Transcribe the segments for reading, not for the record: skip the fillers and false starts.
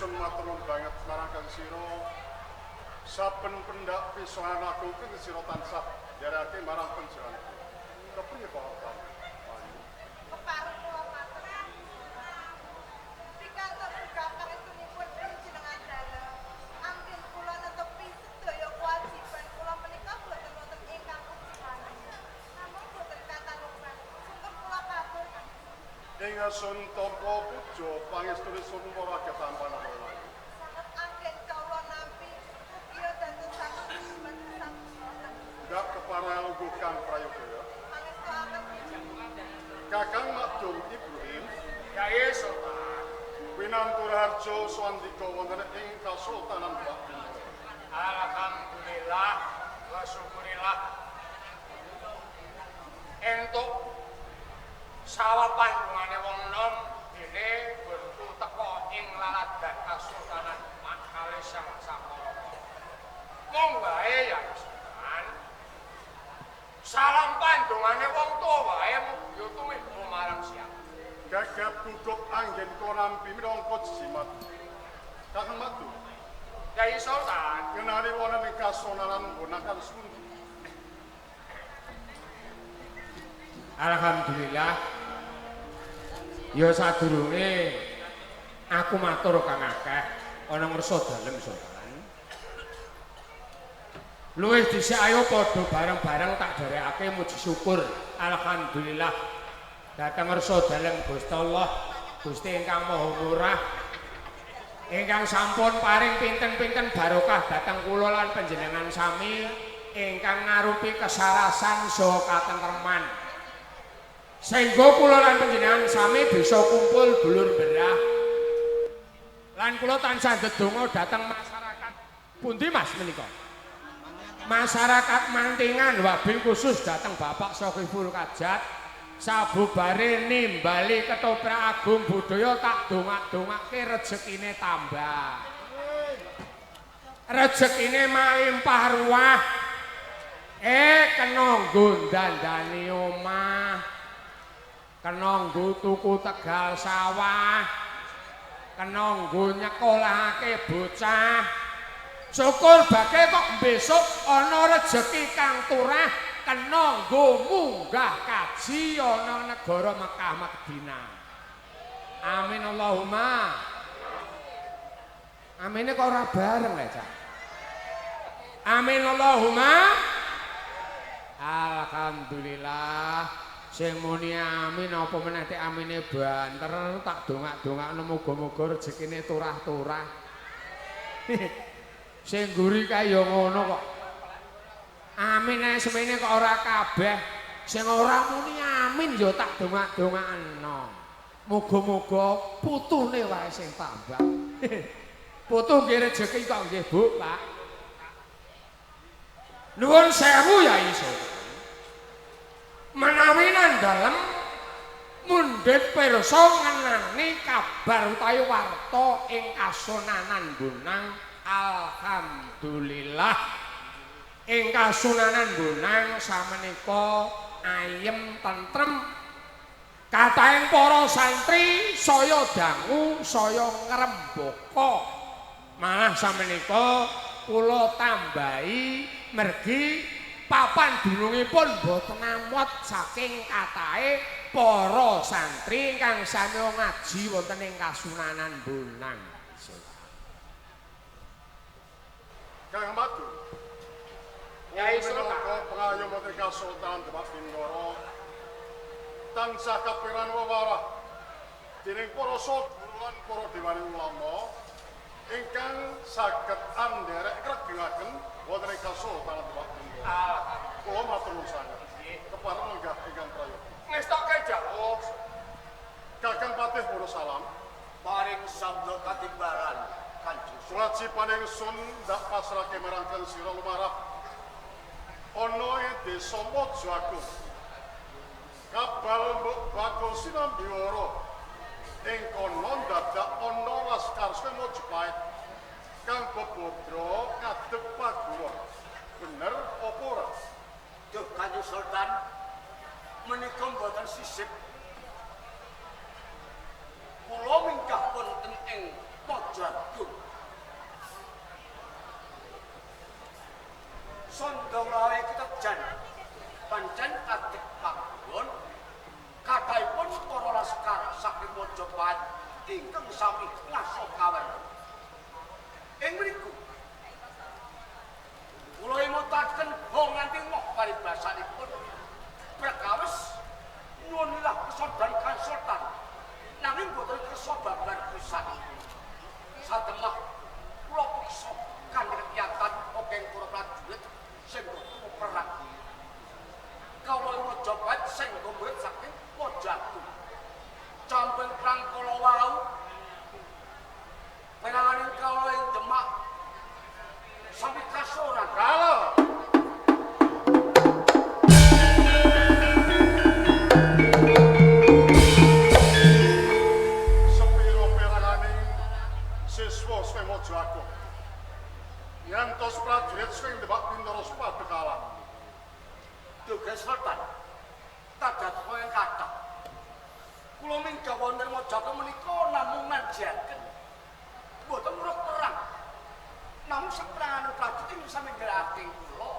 Ingsun matur nuwun banget marang kang sira. Saben pendak pisohan aku kang sira tansah ndereke marang panjenenganku. Kepriye Pak? Kepareng kula matur. Pikantuk berkah pangestunipun panjenengan dalem. Anggen kula netepi sedaya kewajiban kula menika boten wonten ingkang kuciwani. Namung boten katalupan. Sungkem kula katur. Ingsun tampa puja pangestune sun para ketampan kula. Sanget anggen kawula nampi mugia dados saged kewajiban sampun. Ndak kepareng lungguh kang prayoga. Pangestu akan Kakang Makdum Ibrahim Yai Sultan. Winantu Raharja swandika wonten ing Kasultanan Demak Bintoro. Alhamdulillah wa syukurillah. Entuk sawab pandungane wong nom dene nggonku teka ing laladan Kasultanan Demak kalih Sang Saparaka. Mung wae ya Sultan. Salam pandungane wong tuwa wae mugi tumiba marang siang. Gagap gugup anggen kula nampi minangka jimat. Kakang Makdum, Yai Sultan, ngenani wonten ing Kasultanan Bonakan pundi? Alhamdulillah. Ya sadurunge aku matur kang akeh ana ngersa dalem Sultan. Luwih dhisik ayo padha bareng-bareng tak derekake muji syukur. Alhamdulillah. Dhateng ngersa dalem Gusti Allah, Gusti ingkang Maha Murah. Ingkang sampun paring pinten-pinten barokah dhateng kula lan panjenengan sami ingkang ngarupi kesarasan saha katentreman. Sehingga kula lan panjenengan sami bisa kumpul dulur berah. Lan kula tansah ndedonga dhateng masyarakat pundi Mas menika? Masyarakat Mantingan wabil khusus dhateng Bapak Sohibul Kajat sabubare nimbali ketoprak agung budaya tak dongak-dongake rezekine tambah. Rezekine malimpah ruah. Kena nggo dandani omah. Kena nggo tuku tegal sawah. Kena nggo nyekolahake bocah. Syukur bake kok besok ana rejeki kang turah kena nggo munggah kaji ana negara Mekah Madinah. Amin Allahumma. Amine kok ora bareng le, Cak. Amin Allahumma. Alhamdulillah. Sing muni amin apa meneh tek amine banter tak dongak-dongakno muga-muga rezekine turah-turah. Sing ngguri kae ya ngono kok. Amin ae semene kok ora kabeh. Sing ora muni amin ya tak dongak-dongakno. Muga-muga putune wae sing tambah. Putu nggih rejeki kok nggih Bu, Pak. Nuwun sewu ya iso. Menawi nang dalem mundhut pirsa ngenani kabar utawi warta ing Kasunanan Bonang. Alhamdulillah ing Kasunanan Bonang samenika ayem tentrem, katahing para santri saya dangu saya ngrembaka. Malah samenika kula tambahi mergi papan dunungipun boten amot saking katahe para santri ingkang sami ngaji wonten ing Kasunanan Bonang. Kang Madu. Yai Sultan. Minangka pengayom wonten Kasultanan Demak Bintoro tansah kapiran wewarah dening para sadguru lan para dewani ulama ingkang saged anderek kregengaken wonten ing Kasultanan Demak Bintoro. Alhamdulillah. Kula matur nuwun sanget. Kepareng lenggah ingkang prayoga. Ngestoke jauh. Kakang Patih Salam paring sabda katimbaran Kanjeng. Kewajiban ingsun ndak pasrahke marang kang sira lumarap ana ing desa Mojo Agung. Kabal mbok bakul sinambiwara ing kono dadak ana laskar Majapahit kang bebodro ngadeg paguron. Bener apa ora? Duh Kanjeng Sultan menika mboten sisip. Kula minggah wonten ing Mojo Agung. Sondong Lawe Kiterjan pancen adeg panggon kathahipun para laskar saking Majapahit ingkang sami ngaso kawer. Ing mriku kula emutaken bong nganti moh paribasanipun perkawis nyuwun ilah kesodhan Kanjeng Sultan nanging boten kersa babar pisan. Satemah kula peksa kanthi kekiyatan akeh para prajurit sing tuwa perang. Kawula Majapahit sing murid saking Mojagung. Camping perang kala wau peranganing kawula ing Demak sami kasoran. Kalau sepiro peranganing siswa sing Mojoagung ngantos prajurit sing Demak Bintara padha kalah. Duga Sultan tadat ing kathah. Kula minggah wonten Mojoagung menika namung ngajiaken. Mboten nguruk perang. Namung saperangan prajurit ing sami nggrakake kula.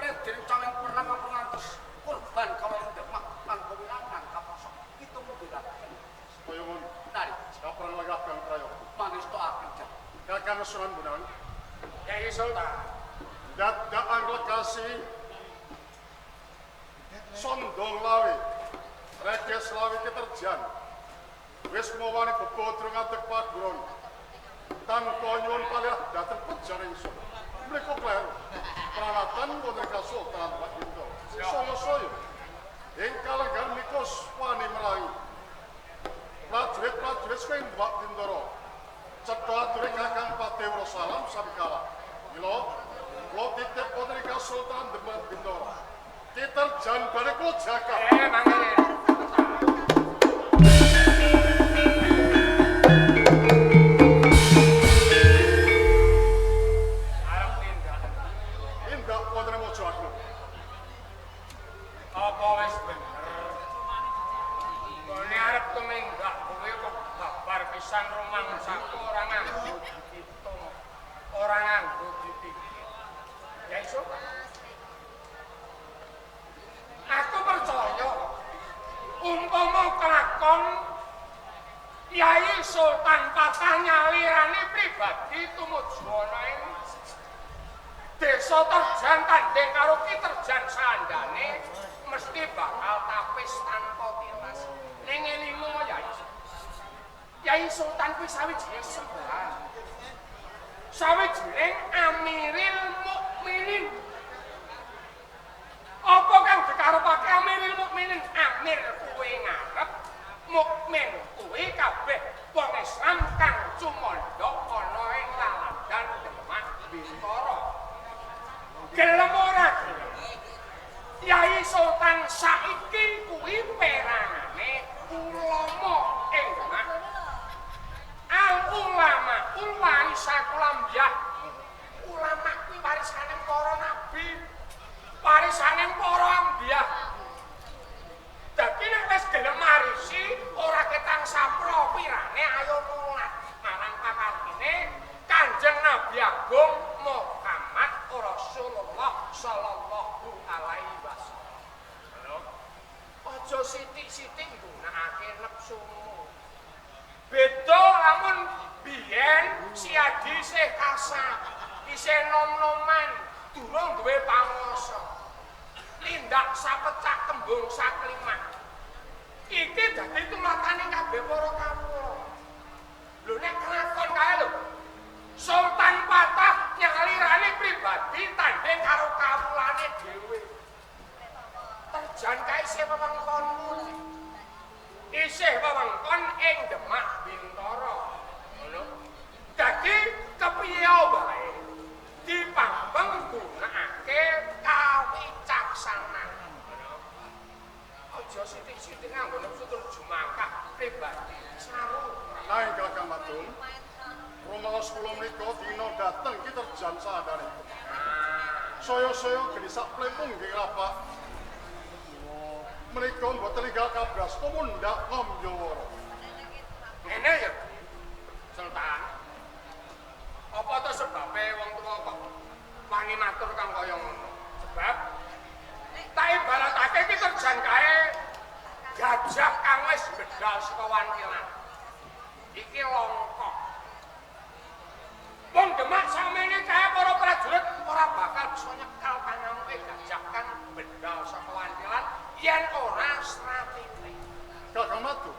Reden caweng perang ampun ngantos korban kawula ing Demak lan kawilangan kapasok kita munduraken. Supaya ngono. Nari Kaperang lenggah kang prayoga. Pangestoaken jan. Kakang Sunan Bonang. Kyai Sultan. Dadak anglekasi Sondong Lawe Reges Lawe Kiterjan wis mawani bebodro ngadeg paguron tanpa nyuwun palih dhateng pejane ingsun. Mriko kleru peralatan wonten Kasultanan Bintara. Saya-saya ing kalenggan menika wani merangi prajurit-prajurit sing Demak Bintara. Cetha ature Kakang Padewra salam sami kalah. Mila kula titip wonten Kasultanan Demak Bintara. Kiterjan balik kula jaga. Mangke. Arep tindak. Tindak wonten Mojoagung. Apa wis bener? Gone arep tumindak kuwi kok babar pisan rumangsaku ora nganggo dipitung. Ora nganggo dipikir. Ya iso. Aku percaya umpama kelakon Kyai Sultan Patah nyalirane pribadi tumuju ana ing desa Terjan tandhing karo Ki Terjan sandane mesti bakal tapis tanpa tilas. Ning elingo Yai. Kyai Sultan kuwi sawijining sembahan. Sawijining Amiril Mukminin. Apa kang dikarepake Amiril Mukminin? Amir kuwi ngarep, mukmin kuwi kabeh wong Islam kang cumandha ana ing laladan Demak Bintara. Gelem ora gelem? Kyai Sultan saiki kuwi perangane ulama ing Demak. Al ulama ul warisatul anbiya. Ulama kuwi warisane para nabi. Warisane para anbiya. Dadi nek wis gelem marisi ora ketang sapro pirane ayo nulat marang pakartine Kanjeng Nabi Agung Muhammad Rasulullah sallallahu alaihi wasallam. Aja sithik-sithik nggunakake nepsumu. Beda lamun biyen si Adi isih kasar, isih nom-noman, durung duwe panguwasa. Tindak sapecak kembung saklimak. Iki dadi tulatane kabeh para kawula. Lho nek kelakon kae lho. Sultan Patah nyalirane pribadi tandhing karo kawulane dhewe. Terjan kae isih wewengkon kuwi. Isih wewengkon ing Demak Bintara. Ngono. Dadi kepiye wae dipambeng gunakake kawicaksanan. Aja sithik-sithik nganggo nepsu tur jumangkah pribadi saru. Nanging Kakang Madung, rumaos kula menika dina dhateng Kiterjan sandane. Saya-saya geni sak plempung nggih rapak. Menika mboten enggal kabrasta mundhak ngamyawara. Ngene ya, Sultan. Apa to sebabe wong tuwa kok wani mati matur kang kaya ngono. Sebab tak ibaratake iki terjan kae gajah kang wis bedal saka wantilan. Iki longkok. Wong Demak samene kae para prajurit ora bakal bisa nyekel pangamuke gajah kang bedal saka wantilan yen ora stratine. Kakang Madu,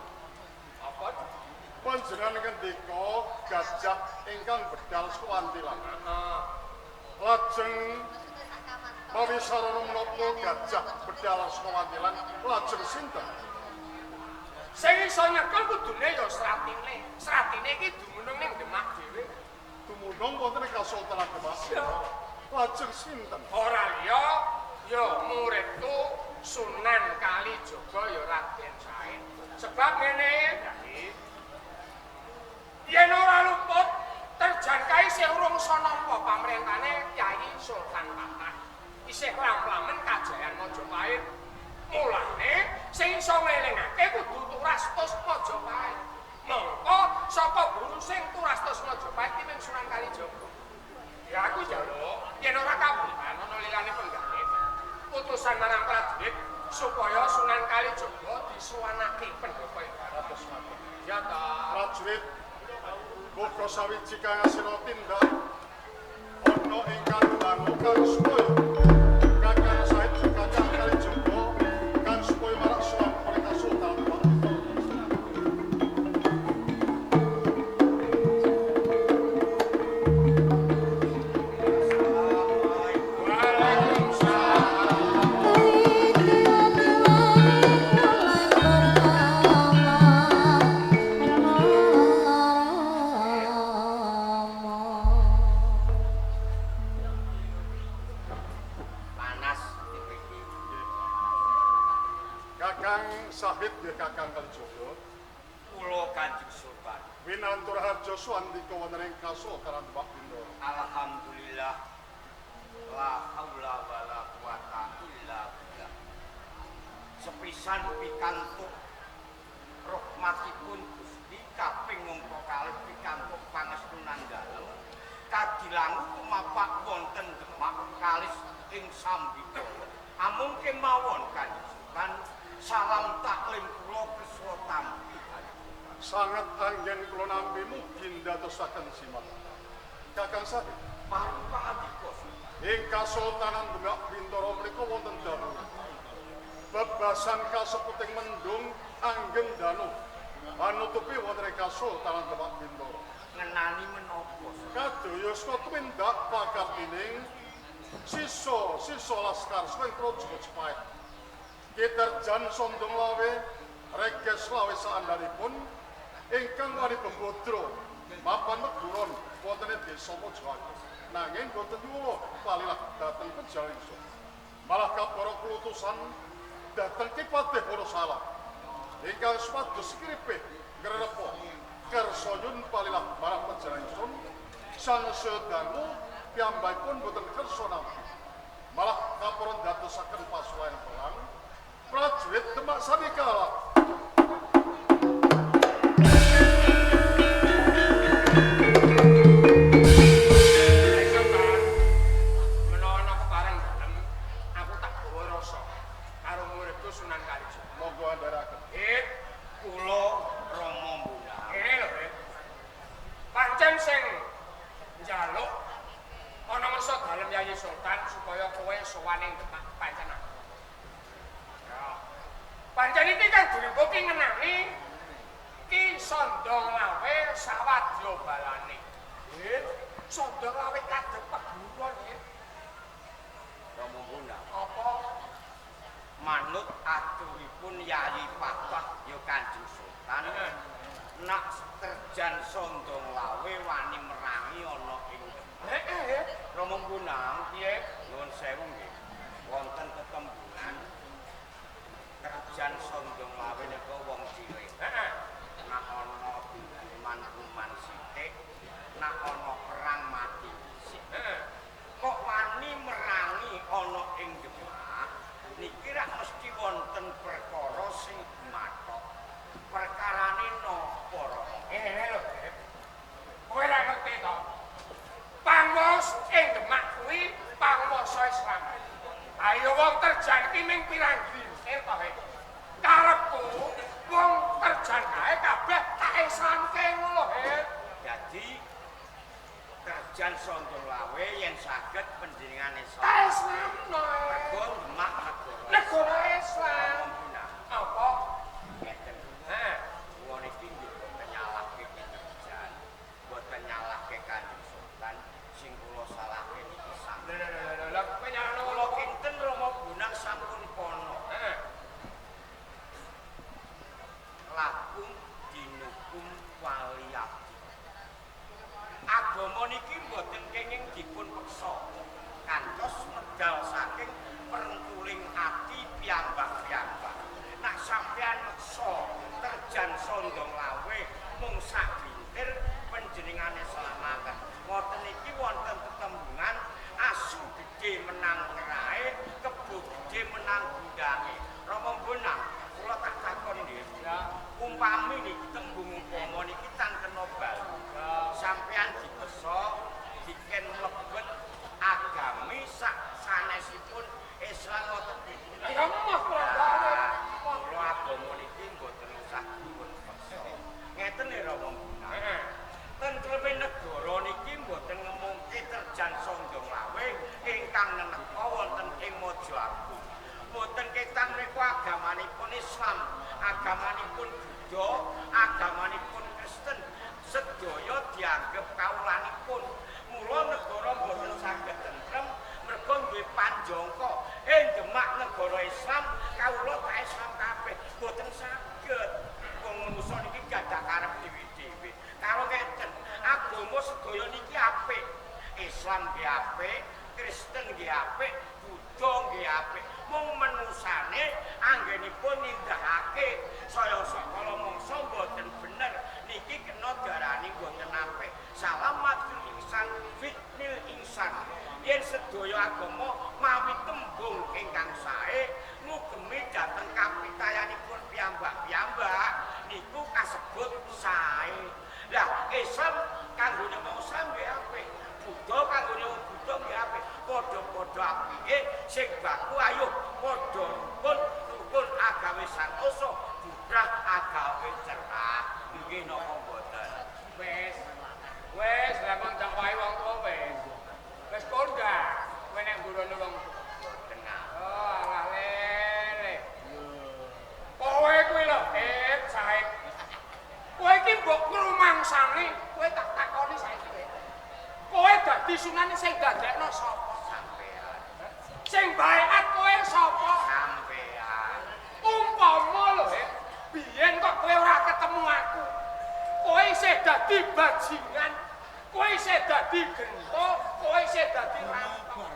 Apa? Panjenengan ngendika gajah ingkang bedal saka wantilan. Heeh. Lajeng mawi sarana menapa gajah bedal saka wantilan lajeng sinten? Sing iso nyekel kudune ya stratine. Stratine iki dumunung ning Demak dhewe. Dumunung wonten ing Kasultanan Demak. Lajeng sinten? Ora liya ya muridku Sunan Kalijaga ya Raden Said. Sebab ngene, yen ora luput terjan kae isih urung iso nampa pamrentane Kyai Sultan Patah. Isih lam-lamen kajayan Majapahit. Mulane sing iso ngelingake kudu Turastus Majapahit. Mongko saka guru sing Turastus Majapahit ki ming Sunan Kalijaga. Ya aku njaluk yen ora kabutan ana lilane penggalih. Utusan marang prajurit supaya Sunan Kalijaga disuwanake pendhapa Ratus matur. Ya ta. Prajurit muga sawiji kang asina tindak ana ingkang dangu kang supaya Kakang Said Kakang Kalijaga kang supaya marak sowan ing Kasultanan Demak. Panas mriki. Kakang Sahid nggih Kakang Kalijaga. Kula Kanjeng Sultan. Winantur harja suwandika wonten ing Kasultanan Demak Bintoro. Alhamdulillah. La haula wala quwata illa billah. Sepisan pikantuk rahmatipun Gusti kaping ngungka kalih pikantuk pangestunan dalem kadilangu tumapak wonten Demak kalis ing Sambikala. Amung kemawon Kanjeng Sultan, salam taklim kula kersa tampi Kanjeng Sultan. Sanget anggen kula nampi mugi ndadosaken simat. Kakang Sahid, Paring pangandika Sultan. ing Kasultanan Demak Bintoro menika wonten dawuh. Bebasan kaseputing mendung anggen danu anutupi wonten ing Kasultanan Demak Bintoro. Ngenani menapa Sultan? Kadaya saka tumindak pakartining sisa-sisa laskar saka ing Praja Majapahit. Kiterjan Sondong Lawe reges lawe saandhanipun ingkang wani bebodro mapan Meguron wonten ing desa Mojoagung. Nanging boten nyuwuh palilah dhateng penjalin ingsun. Malah kapara klutusan dhateng Ki Patih Wonosala ingkang supados kripih ngrerepa kersa nyun palilah marang penjalin ingsun sangsaya dangu piyambakipun boten kersa nampi. Malah kapara ndadosaken pasuwayan perang prajurit Demak sami kalah. Sultan, menawa ana kepareng dalem, aku tak gawa rasa karo muridku Sunan Kalijaga. Monggo andharaken. Kula Rama Mbunah. Ngene lho, Beb. Pancen sing njaluk ana ngersa dalem Yayi Sultan supaya kowe sowan ing Demak pancen aku. Ya. Pancen iki kang dirembug ki ngenani Ki Sondong Lawe sawadya balane. Nggih, Sondong Lawe kadhep peguron nggih. Rama Mbunah. Apa? Manut aturipun Yayi Patah ya Kanjeng Sultan. Nak terjan Sondong Lawe wani merangi ana ing Demak. Heeh. Rama Mbunah, Piye? Nuwun sewu nggih. Wonten tetembungan terjan Sondong Lawe nika wong cilik. Heeh. Nak ana kuman-kuman sithik, nak ana perang mati sithik. Heeh. Kok wani merangi ana ing Demak? Niki rak mesti wonten perkara sing mathok. Perkarane napa, Rama? Ngene lho, Beb. Kowe ora ngerti to? Pangwas ing Demak kuwi pangwas Islam. Ayo wong terjan ki ming pirang glintir to he. Karepku wong terjan kae kabeh tak Islamke ngono he. Dadi terjan Sondong Lawe yen saged panjenengan Islam. Tak Islamno. Mergo Demak negara. Negara Islam. Apa? Ngeten. Heeh. Kula niki nggih boten nyalahke terjan, boten nyalahke Kanjeng Sultan, sing kula salahke niki sampeyan. Lha lha lha kowe nyalahno Kula kinten Rama Bonang sampun pono. Heeh. Lakum dinukum waliyati. Agama niki mboten kenging dipun peksa. Kantos medal saking perengkuling ati piyambak-piyambak. Nak sampeyan meksa terjan Sondong Lawe mung sak glintir panjenengane selamaken. Ngoten niki wonten tetembungan asu gedhe menang kerae, kebo gedhe menang gundange. Rama Bonang, kula tak takon nggih. Umpami niki tembung umpama niki tan kena bal. Sampeyan dipeksa diken mlebet agami sak sanesipun Islam ngoten niki. Ya emoh kula banget. Kula agama niki mboten usah dipun peksa. Ngeten lho Rama Bonang. Heeh. Tentreme negara niki mboten ngemungke terjan Sondong Lawe ingkang neneka wonten ing Mojo Agung. Mboten ketang menika agamanipun Islam, agamanipun Buddha, agamanipun Kristen, sedaya dianggep kawulanipun. Mula negara mboten saged tentrem mergo duwe panjangka. Demak negara Islam, kawula tak Islam kabeh, mboten saged. Wong manusa niki gadah karep dhewe-dhewe. Karo ngeten, agama sedaya niki apik. Islam nggih apik, Kristen nggih apik, Buddha nggih apik. Mung menusane anggenipun nindakake saya sakala mangsa mboten bener niki kena diarani mboten apik. Salamatul insan fitnil insan. Yen sedaya agama mawi tembung ingkang sae ngugemi dhateng kapitayanipun piyambak-piyambak niku kasebut sae. Lah Islam kanggone wong Islam nggih apik, Buddha kanggone wong Buddha nggih apik. Padha-padha apike sing baku ayo padha rukun, rukun agawe santosa, bubrah agawe cerah. Nggih napa mboten? Wis. Wis, lah kok dakwahi wong tuwa wis. Wis kondang. Kowe nek nggurono wong Mboten. Oh, alah lele. Kowe kuwi lho, sae. Kowe iki mbok ngrumangsani, kowe tak takoni saiki. Kowe dadi sunane sing dadekno sapa? Sampean. Sing baiat kowe sapa? Sampean. Umpama lho, biyen kok kowe ora ketemu aku. Kowe isih dadi bajingan, kowe isih dadi gento, kowe isih dadi rampok.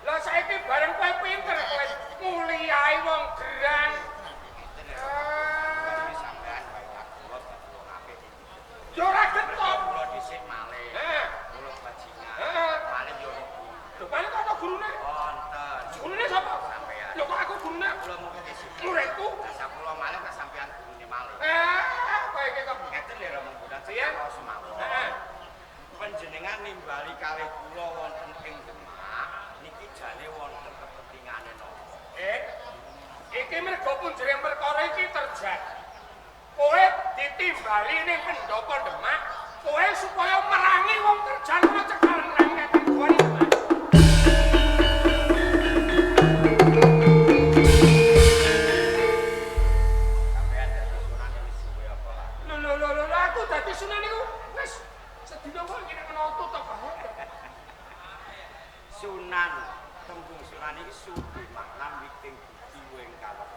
Lah saiki bareng kowe pinter kowe muliahi wong gerang. Sampean baiat kula dadi wong apik iki. Ya ora getop. Kula dhisik malih. Heeh. Kula bajingan. Heeh. Malih yo ono guru. Lho paling kok ana gurune? Wonten. Gurune sapa? Sampean. Lho kok aku gurune? Kula mung dhisik. Muridku. Lah kula malih tak sampean gurune malih. Kowe iki kok ngeten lho Rama Bonang. Iya. Semawon. Heeh. Panjenengan nimbali kalih kula wonten ing Demak niki jane wonten kepentingane napa? Iki mergo punjering perkara iki terjadi. Kowe ditimbali ning pendopo Demak, kowe supaya merangi wong terjan ora cekal merangi kang gone Demak. Sampeyan dadi sunane wis suwe apa lagi? Lho lho lho lho aku dadi sunan niku wis sedina kok iki nek menoto to bae. Sunan, tembung sunan iki sudi makna witing budi wing kawruh.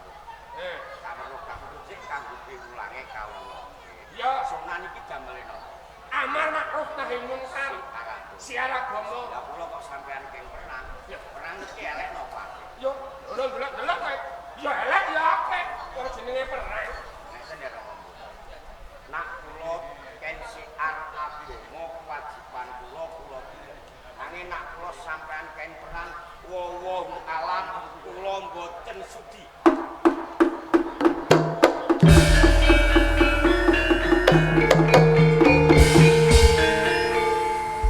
Kawruh kawruh cek kanggo piwulange kawula. Ya, Sunan iki damele napa? Amar ma'ruf nahi mungkar. Siar Siar agama. Lah kula kok sampean keng perang. Ya. Perang iki elek napa? Yo, lho delok-delok kowe. Ya elek ya apik. Wong jenenge perang. Ngeten ya Rama. Nak kula ken siar agama kewajiban kula kula tindak. Nanging nak kula sampean ken perang wallahu alam kula mboten sudi.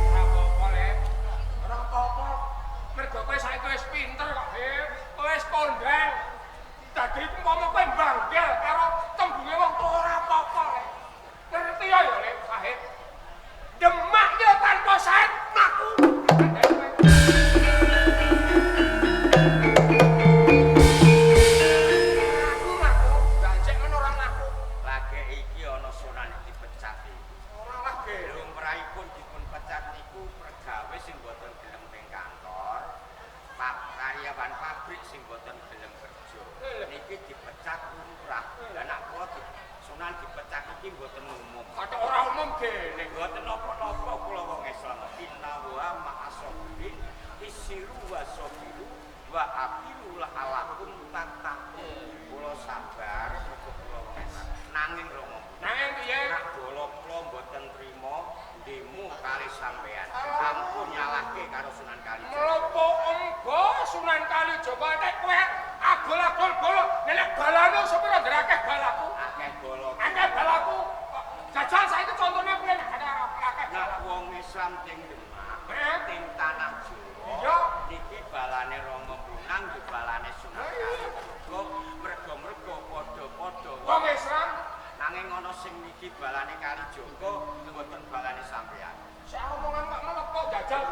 Ora apa-apa, Le. Ora apa-apa. Mergo kowe saiki wis Karyawan pabrik sing boten gelem kerja. Niki dipecat lurah. Lah nek kula Sunan dipecat iki mboten umum. Kata ora umum dene. Mboten napa-napa kula wong Islam. Inna wa ma'asabirin isiru wa sabiru wa abiru la'alakum tattaqun. Kula sabar mergo kula wong Islam. Nanging Rama, Nanging piye? nek bala kula mboten trima demo kalih sampean. Ampun nyalahke karo Sunan Kalijaga. Mlopo enggo Sunan Kalijaga nek kowe agol-agol bolo, nek balane sepira akeh balaku. Akeh bala. Akeh balaku. Jajal saiki contone piye nek ada akeh Nek balaku. wong Islam teng Demak, Eh? teng tanah Jawa, Iya. niki balane Rama Bonang nggih balane Sunan Kalijaga. Merga-merga padha-padha Wong Islam nanging ana sing niki balane Kalijaga mboten balane sampean. sak omongan kok mlepo jajal.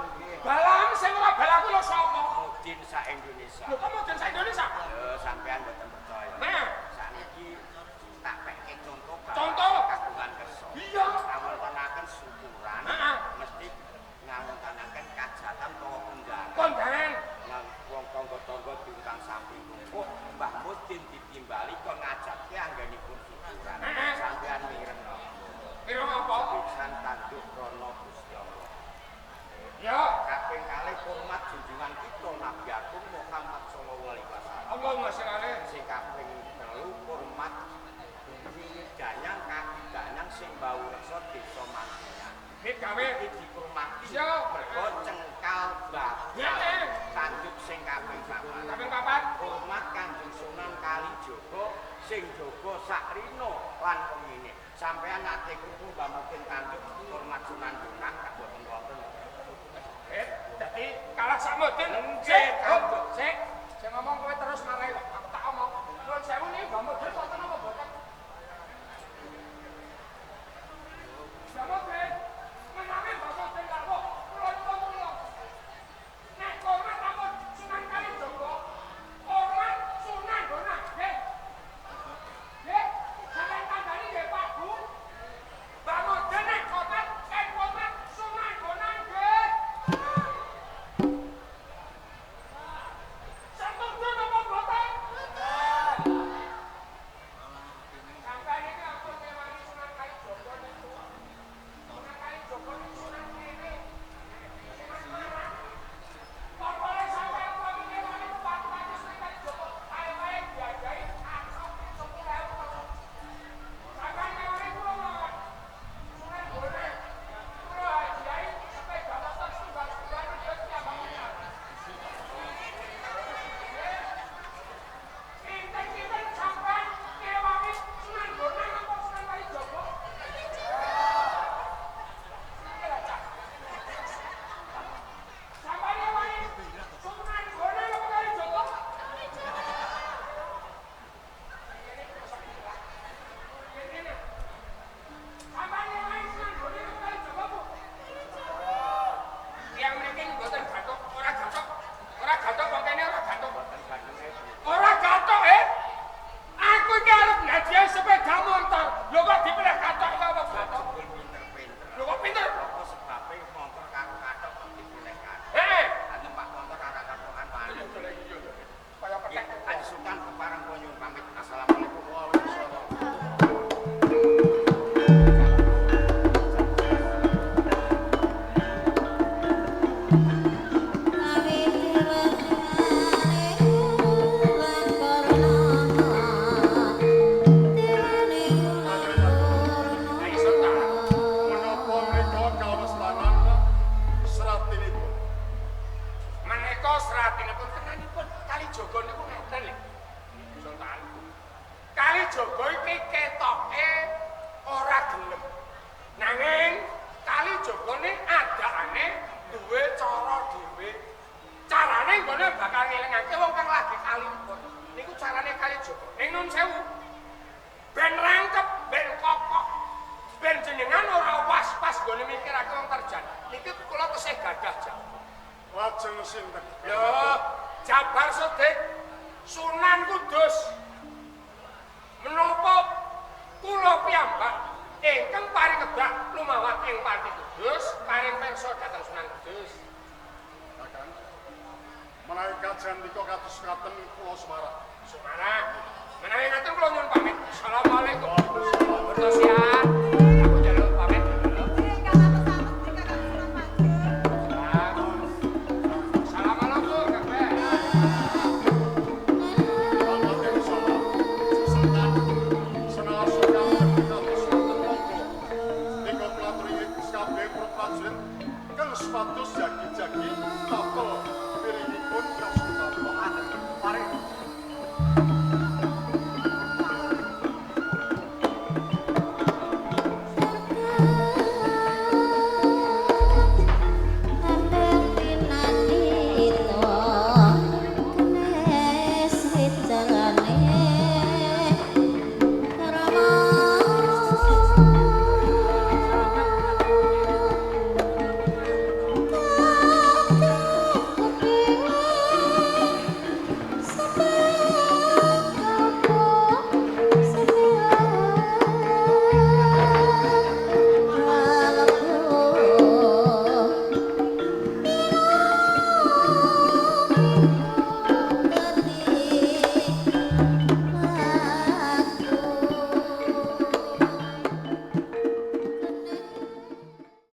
Balang sing ora balaku lho sapa? Mudin sak Indonesia. Lho kok mudin sak Indonesia? Lho sampean mboten percaya. Nah. Sakniki tak pekke contoh Contoh? kagungan kersa. Iya. Ngawontenaken syukuran Heeh. mesti ngawontenaken kajatan utawa kondangan. Kondangan. Nang wong tangga-tangga diundang samping kumpul, Mbah Mudin ditimbali kon ngajake anggenipun syukuran. Heeh. Sampean mireng napa? Mireng apa? Pisan tanduk krana Gusti Allah. Ya, Kaping kalih hormat junjungan kita Nabi Agung Muhammad sallallahu alaihi wasallam. Allahumma sholli alaihi. Sing kaping telu hormat bumi danyang kaki danyang sing bau reksa desa Mantingan. Iki gawe Iki dihormati Iya. mergo cengkal bakal Heeh. tanduk sing kaping papat. Kaping papat. Hormat Kanjeng Sunan Kalijaga sing jaga sakrina lan pengine. Sampeyan nate krungu Mbah Mudin tanduk hormat Sunan Bonang tak boten wonten. Dadi kalah sak mudin. Nggih, Sik, tanduk. sik. Sing ngomong kowe terus malah kok aku tak omong. Nuwun sewu niki Mbah Mudin wonten apa mboten? Mbah Mudin, menawi Mbah Mudin rawuh, kula nyuwun tulung. Nek hormat ampun Sunan Kalijaga, hormat Sunan Bonang, nggih. Nggih, sampeyan kandhani nggih Pak Bu. Mbah Mudin nek hormat, nek hormat Sunan Bonang nggih. Setuju napa mboten? Sampeyan iki ampun ngewangi Sunan Kalijaga niku. Sunan Kalijaga niku Sunan kene. Sunan Marang. Pokoke sampeyan kok ngewangi pati-pati Sunan Kalijaga, ae-ae diajahi asok 10.000 kok. Sampeyan ngewangi kula mawon. Sunan Bonang. Kula hadiahi sepeda motor setunggal-setunggal niku piyambakipun. Kinten-kinten sampean ngewangi Sunan Bonang apa Sunan Kalijaga? Sampeyan ngewangi Sunan Bonang apa Kalijaga? Sampeyan ngewangi Sunan Bonang apa Kalijaga, Bu? Yang mriki mboten gathuk, ora gathuk. Ora gathuk wong kene ora gathuk. Boten gandhenge. Ora gathuk, eh. Aku iki arep ngajian sepeda motor. Lho kok dipilih gathuk kok apa gathuk? Jebul pinter-pinter. Lho kok pinter? Apa sebabe motor karo kathok kok dipilih kathok? Heh. Lah numpak motor ora kathokan wani. Kaya pethek. Kanjeng Sultan kepareng kula nyuwun pamit. Assalamualaikum. Waalaikumsalam. Menapa menika kawestanan sratinipun? Menika sratinipun tenanipun Kalijaga niku ngeten lho. Sultan. Kalijaga iki ketoke ora gelem. Nanging Kalijaga ne adakane duwe cara dhewe. Carane nggone bakal ngelingake wong kang lagi kalipur. Niku carane Kalijaga. Ning nun sewu. Ben rangkep, ben kokok. Ben jenengan ora was-was nggone mikirake wong terjan. Niki kula tesih gadah jawab. Lajeng sinten? Lho, Jabar Sodik Sunan Kudus. Menapa kula piyambak ingkang paring kebak lumawat ing Pati Kudus paring pirsa dhateng Sunan Kudus. Kakang. Menawi Pengajian nika kados ngaten kula Sumarah. Sumarah. Menawi ngaten kula nyuwun pamit. Assalamualaikum. Bertosian. Aku njaluk pamit. Assalamualaikum kabeh. Supados jagi-jagi tapel piringipun kasunan.